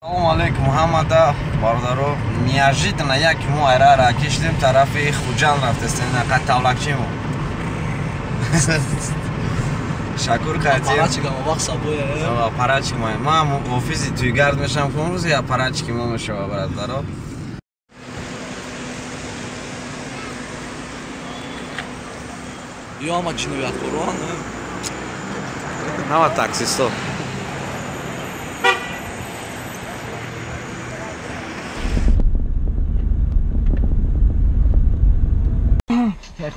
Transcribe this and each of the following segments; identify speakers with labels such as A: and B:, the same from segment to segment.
A: Салом алейкум ҳамада бародаро. Неожиданно як мо айрара кишидем тарафи Хуҷанд рафтестем, нақад тавлакчимо. Шакур қайтем. Аппаратчик мо. Ма муофизи туйгард мешам, кун рӯзи аппаратчики мо мешава бародаро.
B: Ё ҳама ҷинояткорон,
A: ҳама таксисто.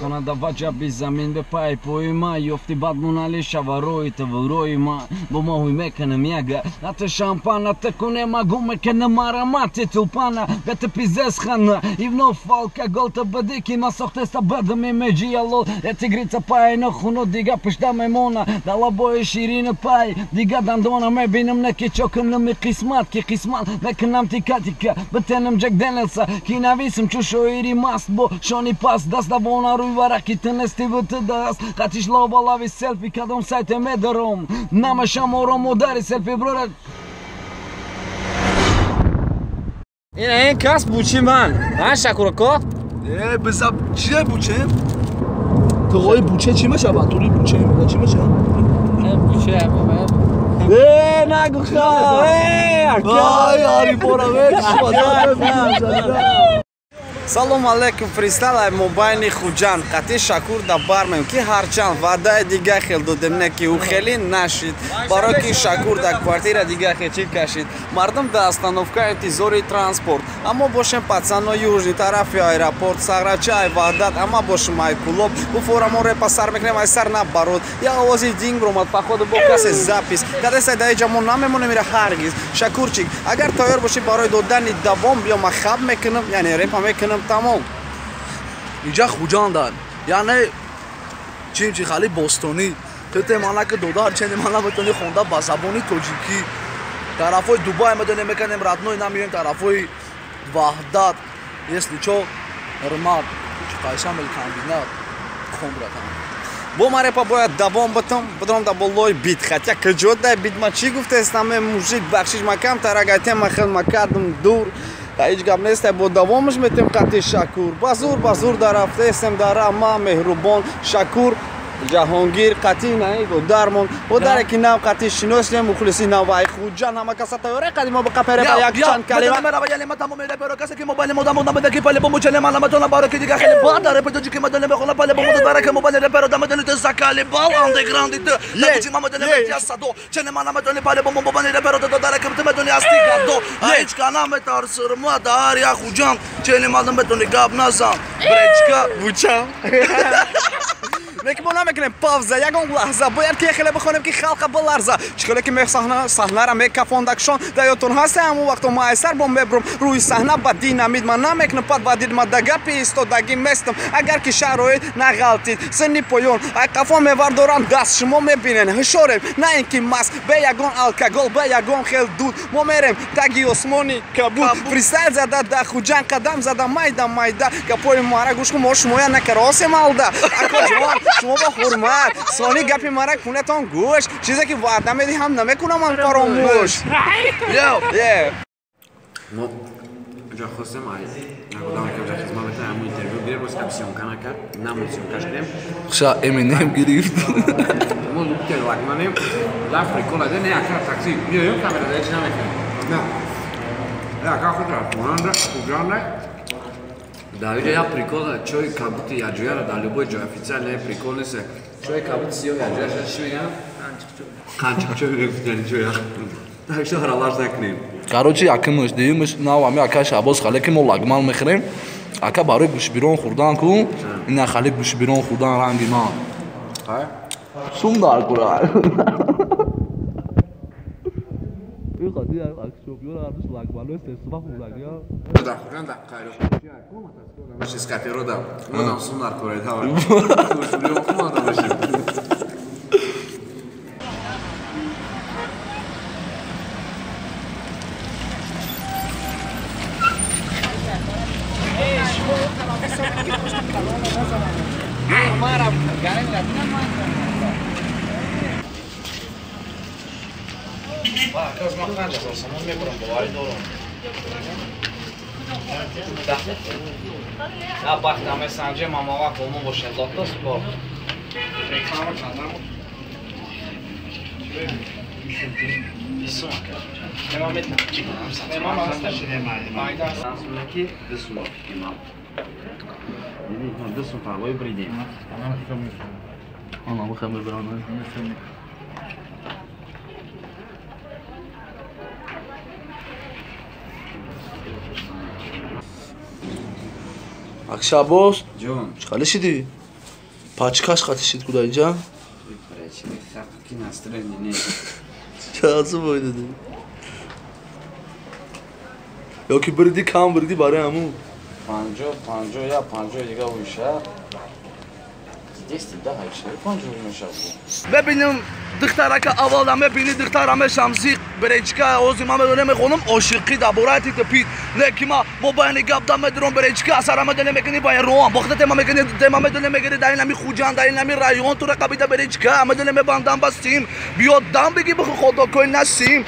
A: Хонада ваҷаби замин бе пай пои ма ёфти бадмонали шава рои тв рои ма бо маҳуй мекунам яга ната шампана кунема гум мекунам аромати тулпана бета пиздец хана и вновь алкогол та бадики ма сохтеста бадам имеҷиялол я тигрица пай на хуно дига пишта мемона далабои ширина пай дига дандона мебинам не ки чокунам қисмат ки қисмат мекунам тика тика битенам Ҷек Денелса ки нависам чу шоири маст бо шони пас даст давона рӯй вараки тунести бутудаст қатиш лобалави селфи кадом сайте медаром намашам ором модари селфи брора. Ин кас бучи ман а Шакурако?
B: Э биза чие буче? Туғои буче чӣ мешавад? Тури буче чӣ мешавад?
C: Буче
A: э нагу ха э ака
B: ай арифора мешавад.
A: Салом алейкум, фристайл ай мобайни Хуҷанд қати Шакур да бармем ки ҳарчанд ваъдаи дига хел додем, не ки ӯ хеле нашид, барои ки Шакур да квартира дига хел чӣ кашид. Мардум да остановка интизори транспорт, аммо бошем пацано южный тарафи аэропорт, сағрача ай Ваҳдат, ама бошем ай Кулоб, буфорамо репа сар мекунем ай сар набарод. Я овози динг ромад, походу бо касе запись кадеса да иҷа мо намемонем ира ҳаргиз. Шакурчик, агар тайёр бошӣ барои додани давом, биё ма хаб мекунам, яъне репа мекунам. Тамом.
B: Инҷа Хуҷандан, яъне чим чи хали бостонӣ. Тете мана ки додар чени мана метони хонда ба забони тоҷикӣ. Тарафҳои Дубай медонем мекунем родной намеем тарафҳои Ваҳдат. Если чо, ҳурмат, чиқайшамел комбинат хон братан.
A: Бо ма репа бояд давом битам, бидорам да болои бит. Хотя куҷо дай бит ма чӣ гуфтестам, мужик бахшиш ма кам тарагайтем, ма хел ма кардам дур. Ҳеҷ гап нест, бо давомаш метем қати Шакур. Базур базур дарафтесем дара ма меҳрубон Шакур Ҷаҳонгир қати наи дармон. Одаре ки нав қати шиносем мухлиси навай Хуҷанд ҳама каса тайёре қади мо бақапере ба як чанд калима. Бучам. Лекин мо намекунем павза, ягон лаҳза бояд ки хеле бихонем ки халқа биларза. Чӣ хеле ки саҳнара мекафондакшон да ёдтон ҳаста ҳамон вақто ма айсар бом мебурам рӯи саҳна ба динамит ман намекунам пад ба дид ма да гапи истодагӣ местам. Агар ки шароит нағалтид синни поён ай қафо мевардорам даст шумо мебинен ҳушорем на ин ки маст бе ягон алкогол бе ягон хел дуд мо мерем таги осмони кабуд. Фристайл зада да Хуҷанд қадам зада майда майда гапои мара гӯш кун мо шумоя накаросем алда. Акоҷон шумо бо ҳурмат сони гапи мара кунетон гӯш, чизе ки ваъда медиҳам намекунам ман фаромӯш.
D: Мо ҷа хостем ай одаме ки ҷа хизмат мекунад ҳамон интервю гирем, рост кам съёмка накард, намон съёмкаш кардем.
B: Ша Эминем гирифт.
D: Мо луктер лагманем, лаф прикол аде, не ака такси, биёем камера да ҳеҷ намекунем. Не. Ака худ рафт, Хуҷанда. Да, видя, я прикол, чой кабути яджуяра, да любой ҷой официально прикол нест. Чой кабути сиёҳ яджуяра, чӣ мегӯям? Қанчиқчой мегуфтани ҷоя. Так что ҳаралаш накунем.
B: Короче, якимаш, дуюмаш, нав ами ака Шаҳбоз хале ки мо лагман мехӯрем. Ака барои гӯшбирон хӯрдан ку, ина хале гӯшбирон хӯрдан ранги ман. Сум дар кура.
D: Аказ ман 5000 сомон мебарам, боварӣ дорам. На бахта месанҷем, ама вақт бо мо бошед. Лото спорт. Реклама чандам?
B: Акшабоз, чӣ шидӣ? Пачкаш қатӣ шид куда инҷа? Чази бойдадӣ? Ё ки бирдӣ кам бирдӣ барои ҳамун?
D: 50 50 я 50 дига уиша.
B: Мебинем духтарака аввал мебини духтара мешам зиқ беречка ози ма медонем мехонам ошиқӣ дар бораи титпит не ки ма мо байни гап да медурам беречка сара медонем мекунӣ байн роам бохта тема мекунӣ тема медонем мегирӣ дар ин ҳами Хуҷанд, дар ин ҳами район тура қабида беречка медонем мебандам ба сим биё дам бигӣ биху ходокои насим.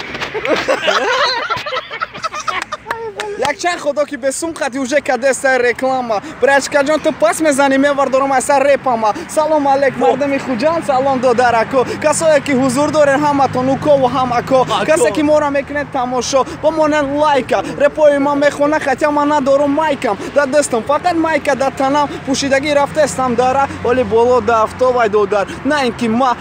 A: Якчанд худо ки бесум қати уже кадеста реклама. Брачкаҷон, ту пас мезанӣ, мевардорам аса репама. Салом алейк мардами Хуҷанд, салом додарако. Касое ки ҳузур дорен ҳаматон укову ҳам ако. Касе ки моро мекунед тамошо, бомонед лайка. Репои ман мехона, хотя ман надорум майкам. Дар дастам фақат майка, дар танам пӯшидагӣ рафтестам дара, оли боло да автобай додар. На ин ки ма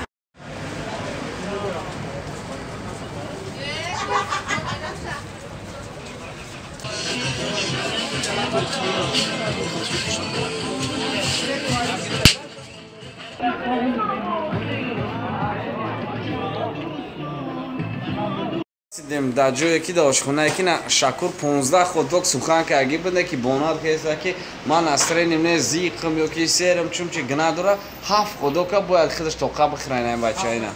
D: дар ҷое ки дар ошхонае ки Шакур 15 ходок сухан карги буде ки бонад кеса ки ман настроением не зиқм ё ки серам чумчи гна дора 7 ходока бояд худаш тоқа бихӯрад ин бача ина.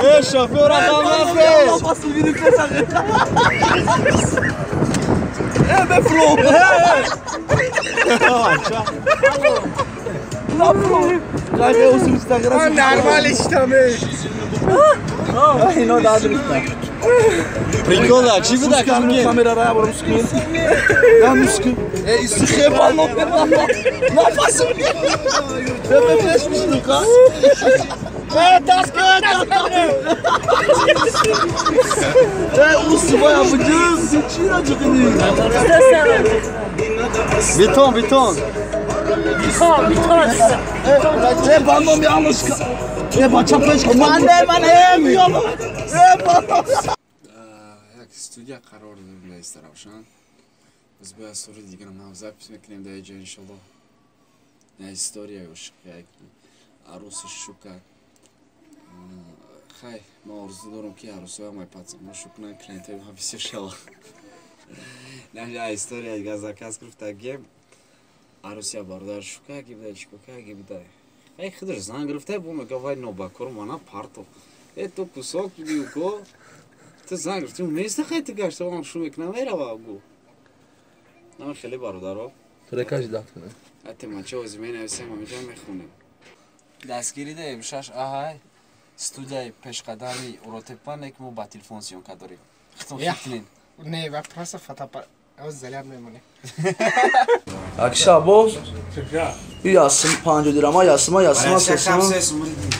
A: Э, шофёра
D: Прикола, чӣ буда
B: камера ра борам скин. Я скин. Эй, сухе бало. Нафасу. Бе пеш мишнука. Э, таска, таска. Э, усвая буду. Чира ҷуқини.
A: Битон, битон.
C: Битон, битон.
B: Э, бандом ялышка. Э, бача пеш.
A: Ман, ман, э, миёло. Э, бандом.
D: Як студия қарор додем дар Истаравшан. Боз бояд сури дигара нав запис мекунем дар ҷо иншаллоҳ. На история ошиқи аруси шука. Хай, ман орзу дорам ки арусоя май пацано шукунан, клиентои ма бисёр шава. На история дига заказ гирифтагием. Арусия бародар шука гибда, чикока гибда. Хай худаш зан гирифта, бо мега вай нобакор мана партов. Э то кусок биуко. Ту зан гирифти, неста хай ту гашта он шу мекунам мерава гу. Нам хеле бародаро.
B: Трекаш дат кунем.
D: Ате мача ози менависем, ҳаминҷа мехонем. Дастгирӣ даем шаш аҳай студияи пешқадами Уротепа, ки мо ба телефон съёмка дорем. Хитон хитнин.
C: Не, ва просто фотоаппарат заряд мемонем.
B: Акшабоз. Ясым 50 дирама, ясыма, ясыма, сесма.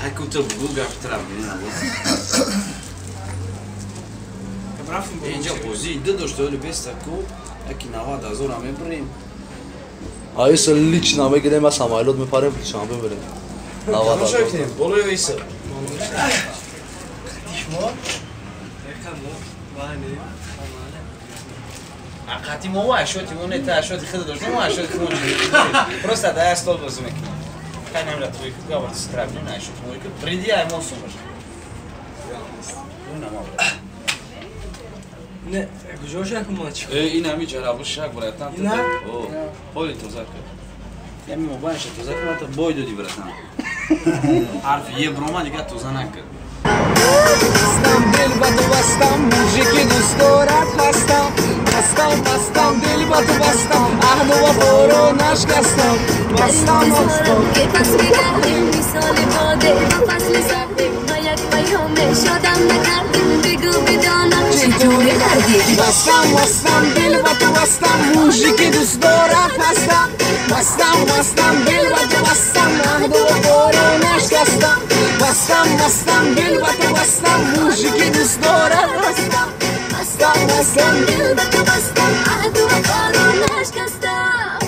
D: Акуто бугу гаптра инҷа бозӣ ду дошта оли бестаку яки 90 ҳазора мебарем.
B: Аиса лично мегирем, аз самолёт мепарем, душанбе мерем. 90 ҳазор.
D: Болои Иса. Ақати мо ва ашоти мо не та ашоти худ доштем, мо ашоти худ просто дар як стол бозӣ мекунем. Хай намира туи гавар страбни на ашоти мо ки приди ай мо сумаш.
C: Не, куҷо шак мо?
D: Э, ин ҳами ҷарабу шак братан.
C: Ина?
D: О, ҳоли тоза кар. Ями мобайлша тоза кар, та бой доди братан. Ҳарфи е брома дига тоза накард.
A: Мастам дил ба ту бастам, мужики дӯст дорад ҳастам. Мастам, мастам, дил ба ту бастам, аҳду вафоро нашкастам. Мастам, мастам.
E: Ки пас бигардем, мисоли боде ба фасли сардем, ба як паёме шодам накардем, бигӯ бидонам чӣ ҷуре дардӣ.
A: Мастам, мастам, дил ба ту бастам, мужики дӯст дорад ҳастам. Мастам, мастам, дил ба ту бастам, аҳду вафоро нашкастам. Мастам, мастам, дил ба ту бастам, мужики дӯст дорад ҳастам. Мастам, мастам,
E: дил ба ту бастам, аҳду вафоро нашкастам.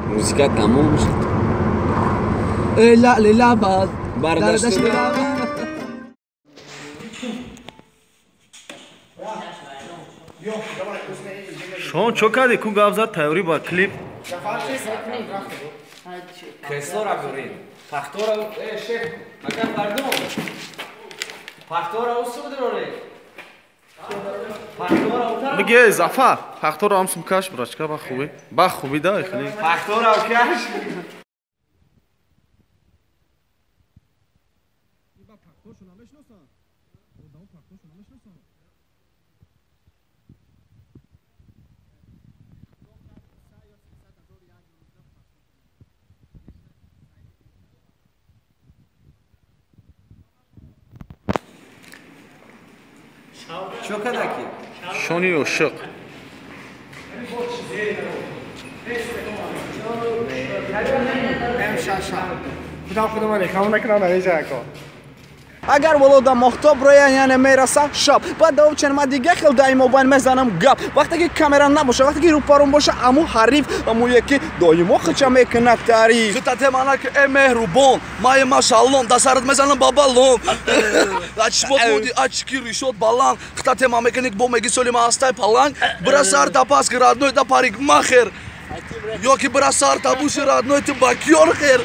D: Музика тамом шуд.
B: Ла ла
D: бардошт.
F: Шон чо кардӣ? Ку гап зад тайёрӣ ба клип?
D: Креслора бирин. Пахтора, шеф, ака пардон. Пахтора усудроре. Пахтора утар.
F: Бигӣ Зафар, пахтора ҳам сум каш брачка ба хубӣ. Ба хубӣ да хеле.
D: Пахтора каш.
A: Ба пахторшо намешносанд. Одамо пахторшо намешносанд.
D: Чо кардаки?
F: Шони ошиқ.
A: Агар волода моҳтоб роя яъне мераса шаб, баъд давом чен ма дига хел даи мобайн мезанам гап. Вақте ки камера набоша, вақте ки рӯпарон боша, аму ҳариф, аму яке доимо хича мекунад таъриф.
B: Хитате мана ки э меҳрубон, мае ма шалом, да сарат мезанам ба балон. Ачбот муди ачки ришот баланд, хитате ма мекунӣ бо меги соли ма ҳастай паланг, бира сар та пас ки родной да парикмахер. Ёки бира сар та буши родной ту ба кёр хер.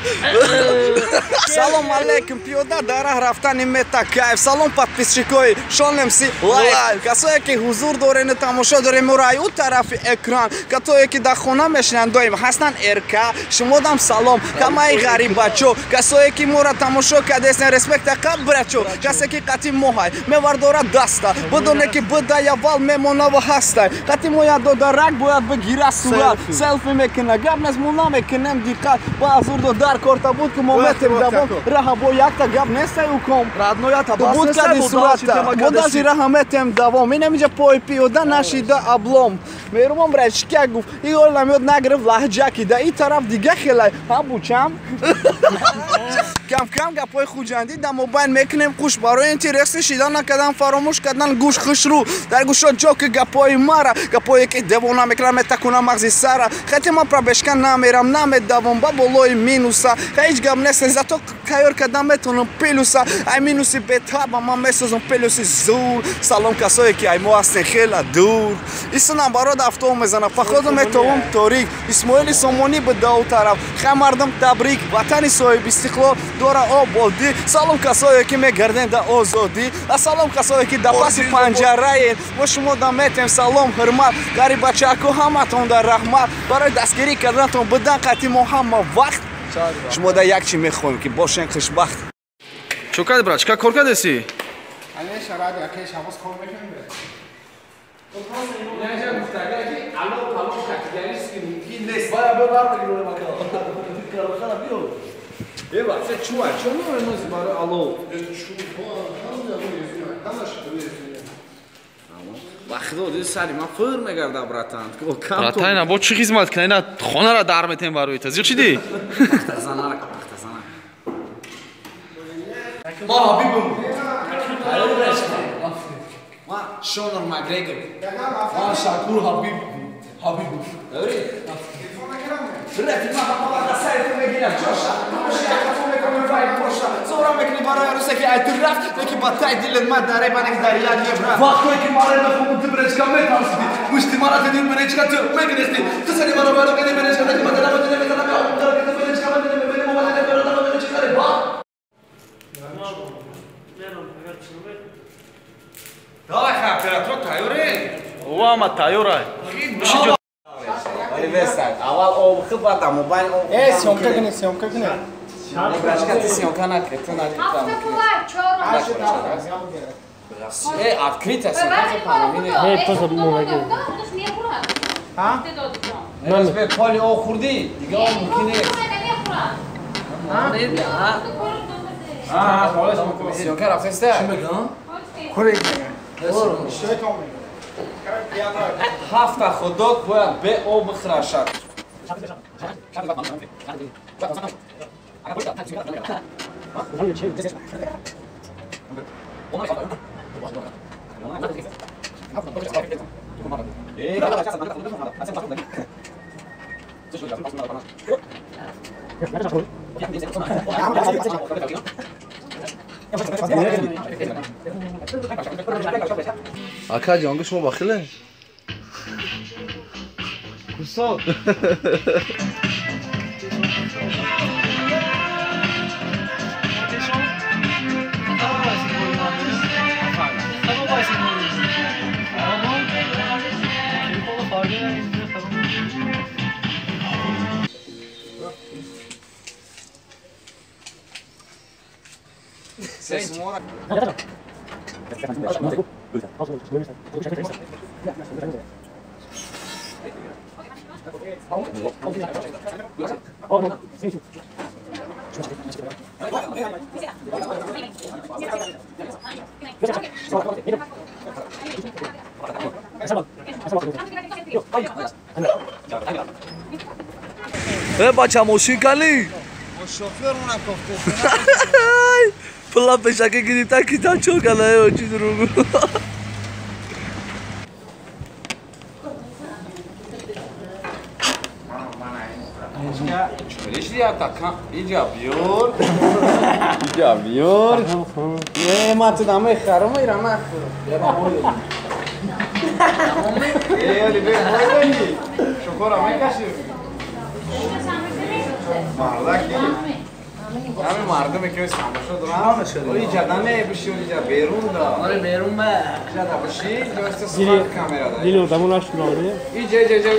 A: Салом алейкум, пиёда дар раҳ рафтани мета кайф. Салом подписчикои Шон МС Лайф. Касое ки ҳузур дорену тамошо дорем моро ай ӯ тарафи экран, касое ки дар хона мешинанд доим ҳастанд РК, шумодам салом. Камаи ғарибачо, касое ки моро тамошо кардесен, респекта қабрачо. Касе ки қати моҳай мевардора даста, бидоне ки буда яввал мемонаву ҳастай. Қати моя дода рак бояд бигира сурат. Селфи мекуна, гап нест, мо намекунем диққат. Ба азур додар корта буд ки мо метем давом. Раҳа бо якта гап нестай уком. Буд кади сурата, мо даже раҳа метем давом. Инам инҷа пой пиёда нашида аблом. Меҳрубон брачка гуфт, и олам ёд нагирифт лаҳҷа ки да и тараф дига хелай. Ҳа бучам? Кам-кам гапҳои хуҷандӣ дар мобайн мекунем қуш. Барои интереси шида накардан, фаромӯш кардан гӯш хушрӯ. Дар гӯшо ҷо ки гапҳои мара, гапҳое ки девона мекунам, метакунам мағзи сара. Хати ман пробежка намерам, намедавом ба болои минуса. Ҳеҷ гап нест, зато тайёр кардан метавонам плюса. Ай минуси бетаба ман месозам плюси зур. Салом касое ки ай мо ҳастен хела дур. Исунам барода авто мезанам, походу метавом торик. Исмоили Сомонӣ буда ӯ тараф. Хай мардум табрик, ватани соҳиби истиқлол дора ободӣ. Салом касое ки мегардем да озодӣ. А салом касое ки дар паси панҷараен. Мо шумо да метем салом ҳурмат. Ғарибачаку ҳаматон дар раҳмат. Барои дастгирӣ карданатон будан қати мо ҳама вақт. Шумо да як чӣ мехоҳем ки бошен хушбахт.
F: Чо карди брат? Чӣ кор кардеси? Братан, ина бо чӣ хизмат кунад? Ина хонара дар метем барои та. Зиқ шидӣ?
B: Ма ҳабибум.
A: Ма Шонор Макгрегор.
B: Ма Шакур Ҳабиб. Ҳабибов. Вақтое ки мара мехобум ту бречка метарсидӣ. Гӯшти мара ту дин бречка ту мегирифтӣ. Ту сари мара бара кани бречка таки мадара мадара мадара бречка мадара мадара мадара бречка ба.
D: Давай, оператор тайёре?
F: Ова ама тайёрай.
A: Веста. Аввал об хуб баъд мобайл об.
C: Э, съёмка кунед, съёмка кунед.
A: Брашка ти съёмка накунед, ту накунед. Э, открыто съёмка паноми.
G: Не, просто мулаги.
C: Ҳа?
D: Не, поли об хӯрдӣ, дига об мумкин нест.
C: Ҳа? Ҳа,
D: съёмка рафтаста?
B: Чӣ мегӯям?
C: Курек мегӯям.
A: Ҳафта худок бояд бе об бихӯрашад.
B: Ака ҷонги шумо бахиле?
A: Кусок.
B: Э, бача, мошин кали?
A: Шофёр мона кофте.
B: Пула пешаки гирифта кита чо кала, чӣ дурӯғ.
A: Иҷа биёр. Иҷа биёр. Е, ма ту даме харам ира нахӯрам. Е, оли бе, мойдани. Шокора мекаши. Мардаки. Ҳами мардуме ки тамошо дорам. Оли ҷада не биши, оли ҷа берун да.
D: Оре берун ма.
A: Ҷада биши, ҷоста смарт камера да.
G: Дили одамо нашунавӣ.
A: Иҷа, иҷа, иҷа.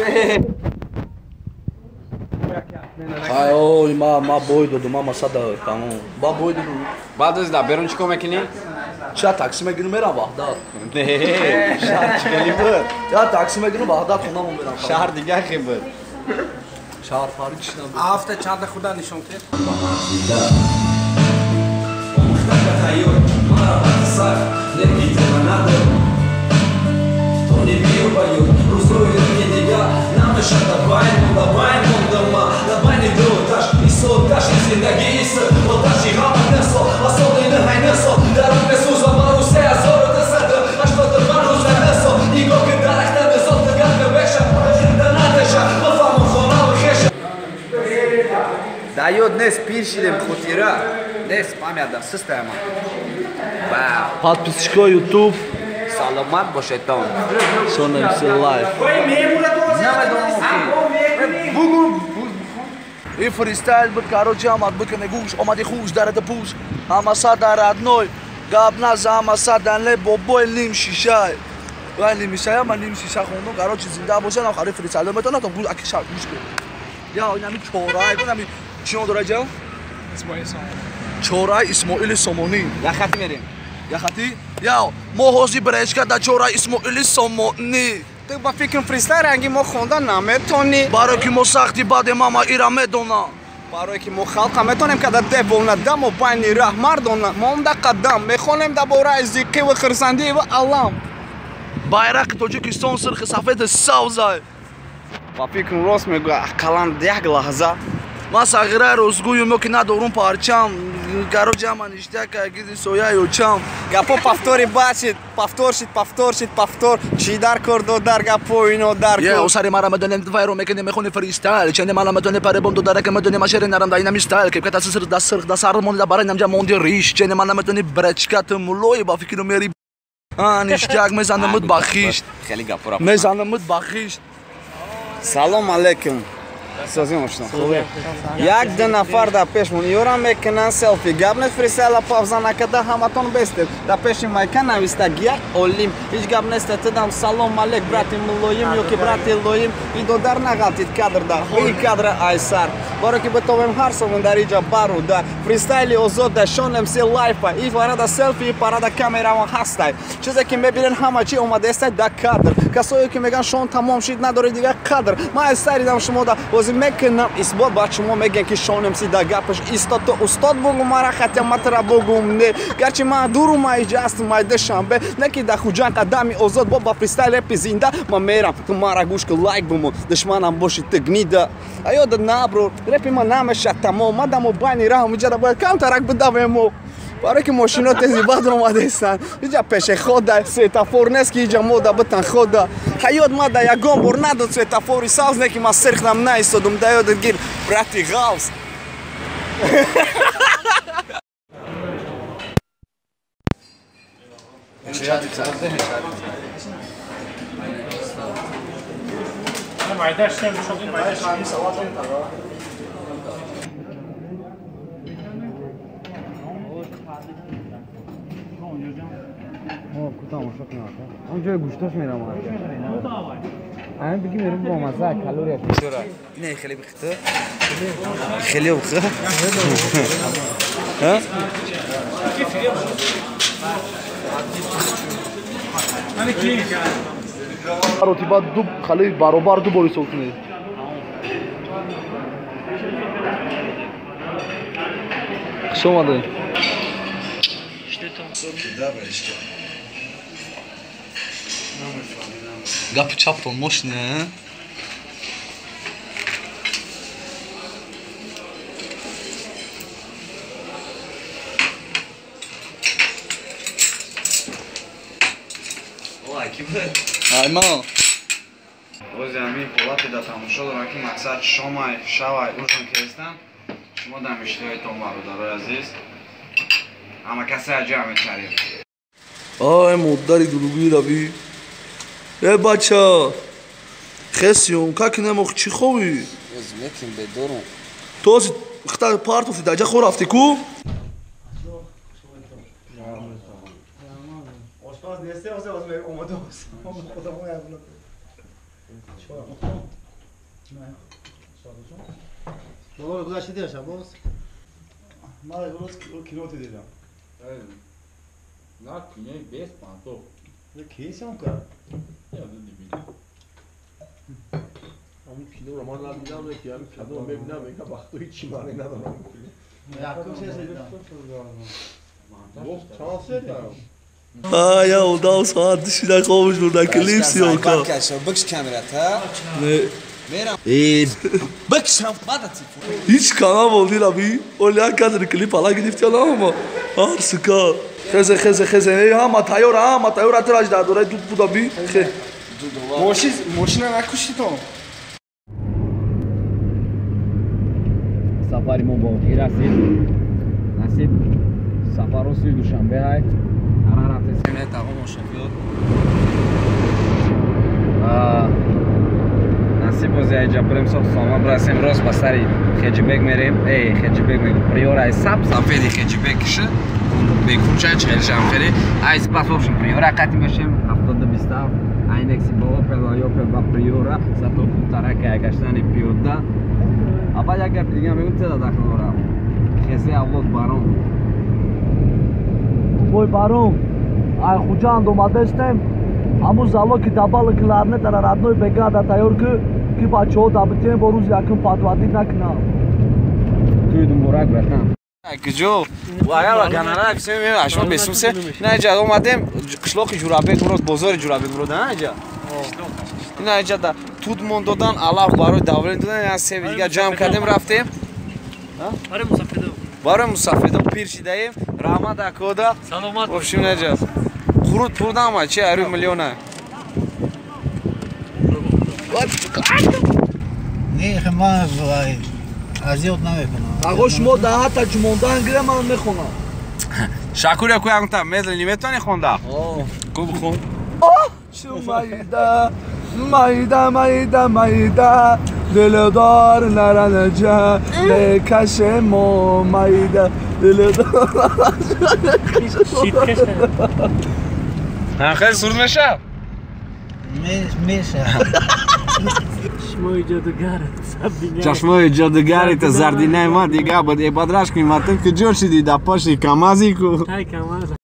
B: Ай, ой, ма бой додум, ма масада тамом. Ба бой додум.
A: Баъд аз да берун чӣ кор мекунӣ?
B: Ча такси мегирам мерам Ваҳдат.
A: Не, шаҳр чӣ хеле буд?
B: Я такси мегирам Ваҳдат хонамон мерам.
A: Шаҳр дига хе буд.
B: Шаҳр фарқ чӣ набуд.
C: Ҳафта чанда худа нишон кед?
A: Даёд нест, пир шидем хотира. Нест, память система. Вау.
B: Подписчикои YouTube.
A: Саломат бошедтон.
B: Сон MC Live. И фристайл буд, короче, омад бикуне гӯш, омади хуш, дарада пӯш, ҳама сада родной, гап наза, ҳама сада не, бобой ним шишай. Вай ним шишай, ман ним шиша хондум, короче, зинда бошад, охари фристайл метонам, гӯш, аки ша, гӯш кун. Я, инами чорай, инами чӣ ном дора ҷа?
C: Исмоили Сомонӣ.
B: Чорай Исмоили Сомонӣ.
A: Я хати мерем.
B: Я хати? Я, мо ҳозир брешка да чорай Исмоили Сомонӣ.
A: Ту ба фикрам фристайл ранги мо хонда наметонӣ.
B: Барое ки мо сахти баде мама ира медона.
A: Барое ки мо халқа метонем када девона дамо байни раҳ мардона монда қадам мехонем дар бораи зиқӣ ва хирсандӣ ва алам.
B: Байрақи Тоҷикистон сирхи сафеди савзай.
A: Ба фикрам рост мегӯяд, ақаллан як лаҳза.
B: Ман сағираи ростгӯюм ё ки надорум парчам. Короче, ама ништяка гиди соя ёчам.
A: Гапо повтори бачид, повтор шид, повтор шид, повтор. Чӣ дар кор додар гапо ино дар кор.
B: Е, осари мара медонем вайро мекунем мехонем фристайл. Ченде мана медонем паребом додарака медонем ашери нарам да инами стайл. Кепката сир да сир да сар монда барай намҷа монди риш. Ченде мана медонем бречкат мулой ба фикру мери. А ништяк мезанамуд бахишт.
A: Хеле гапора.
B: Мезанамуд бахишт.
A: Салом алейкум. Созим ошно. Як ду нафар дар пешмон ёрам мекунанд селфи. Гап нест фристайла павза накарда ҳаматон бестед. Дар пеши майка нависта як олим. Ҳеҷ гап нест тидам салом алейк брати мулоим ё ки брати лоим. И додар нағалтид кадр да. И кадра айсар. Баро ки битовем ҳар сомон дар иҷа бару да фристайли озод да Шон МС лайфа. И парада селфи, и парада камераон ҳастай. Чизе ки мебинен ҳама чи омадаестай да кадр. Касое ки меган Шон тамом шид надори дигар қадр. Ман аз саридам шумо да ҳозир мекунам исбот баъд шумо мегӯем ки Шон МС да гапаш истод. То устод бугум мара хатя матра бугум не. Гарчи ман дуру ма иҷа ҳастам май Душанбе. Не ки да Хуҷанд қадами озод бо ба фристайл репи зинда ман мерам. Ту мара гӯш кун лайк бумон. Душманам боши ту гнида. А ёдат наброр репи ман намешад тамом. Ман дамо байни раҳам иҷа бояд камтарак бидавемо. Барои ки мошино тези бад омадаистанд. Иҷа пешехода, светофор нест ки иҷа мода битан хода. Ҳаёт мада ягон бор надод светофори сабз не ки ман сирхнам наистодум. Да ёдат гир брати ғавз.
D: اونجا گوشتاش میرم همین بگی میرم با مزه کالری
A: نه خیلی بخته خیلی بخته ها
B: ротиба ду хали баробар ду бор ҳисоб кунед. Хуш омадед. Гапи чаптон мошина. Айман.
A: Ози ҳамин ҳолате да тамошо дорам ки мақсад шомай, шавай, ужин кестан. Шумо дар миштиҳоятон бародарои азиз. Ҳама касе ҷамъ мешавем.
B: Ай модари дурӯгӯи рави. Э бача. Хесиён, как инем ох чӣ ховӣ?
A: Ози мекин бедорум.
B: Ту ози хта партофти даҷа хо рафтӣ ку?
C: Ошпаз несте, ози ози омода аст. Худо меяд.
G: Бобо гузашти диша боз. Ман рӯз кино дидам.
D: На кино без пантов.
G: Ки съёмка?
D: Я дидим.
G: Ам кино роман надидам, ки ам кино мебинам, мегам вақтои чӣ маъне надорам. Якум се дидам. Чанд серия?
B: Ай, одам соат душида хобш бурда клип съёмка.
A: Бикш камерата.
B: Не.
A: Бикшам бада телефон.
B: Ҳеҷ канал болди раби. Оли як кадр клип ала гирифти ама. Ар сука. Хезе хезе хезе. Эй, ҳама тайёр, ҳама тайёр атраж дар дораи дуд буда би. Хе.
C: Мошин, мошина накуши то.
D: Сафари мо ба охир расид. Насиб сафаро сӯи Душанбе ай.
A: Насиб бози айҷа бирем соҳ сома бирасем рост ба сари Хеҷибек мерем. Эй, Хеҷибек мегӯ приора ай саб сафеди Хеҷибек киши. Бекуча чхелшам хеле. Ай спас общем приора қати мешем 72 27 айнекси ба Опел ва Опел ба приора зато хубтарака ай гаштани пиёда. А баъд як гапи дига мегӯм теда дахл дорам. Хезе авлод барон.
B: Бой барон. Ай Хуҷанд омадастем. Ҳамун зало ки дабали кларнет дар родной бригада тайёр ки бачаҳо дабитем бо рӯзи якум подводӣ накунам.
D: Туи муборак братан.
A: Куҷо? Агар ганара бисем ашмо бесумсе. На иҷа омадем қишлоқи Ҷурабек мурод, бозори Ҷурабек мурод, на иҷа. Ина иҷа да тут мон додан, алаф барои давлен додан, я себи дигар ҷамъ кардем рафтем.
G: Барои мусафедо.
A: Барои мусафедо пир шидаем. Раҳмат акода.
G: Саломат.
A: Общем наҷа. Хурут пурдама, чи ару миллиона.
G: Не, ман азиёт намекунам.
B: Аго шумо даҳата ҷумондан гире ман мехонам.
A: Шакур яку ягонта медленно метавонӣ хонда? Ку бихон.
B: Чу майда, майда, майда, майда. Дилдор наранҷа каш мо майда дилдор.
F: Хеле суруд мешавад?
H: Мешавад.
A: Чашмои ҷодугари ту зардинаи ма дига буд. Э бадраш кунӣ матун ки ҷӯр шидӣ дар поши камази ку.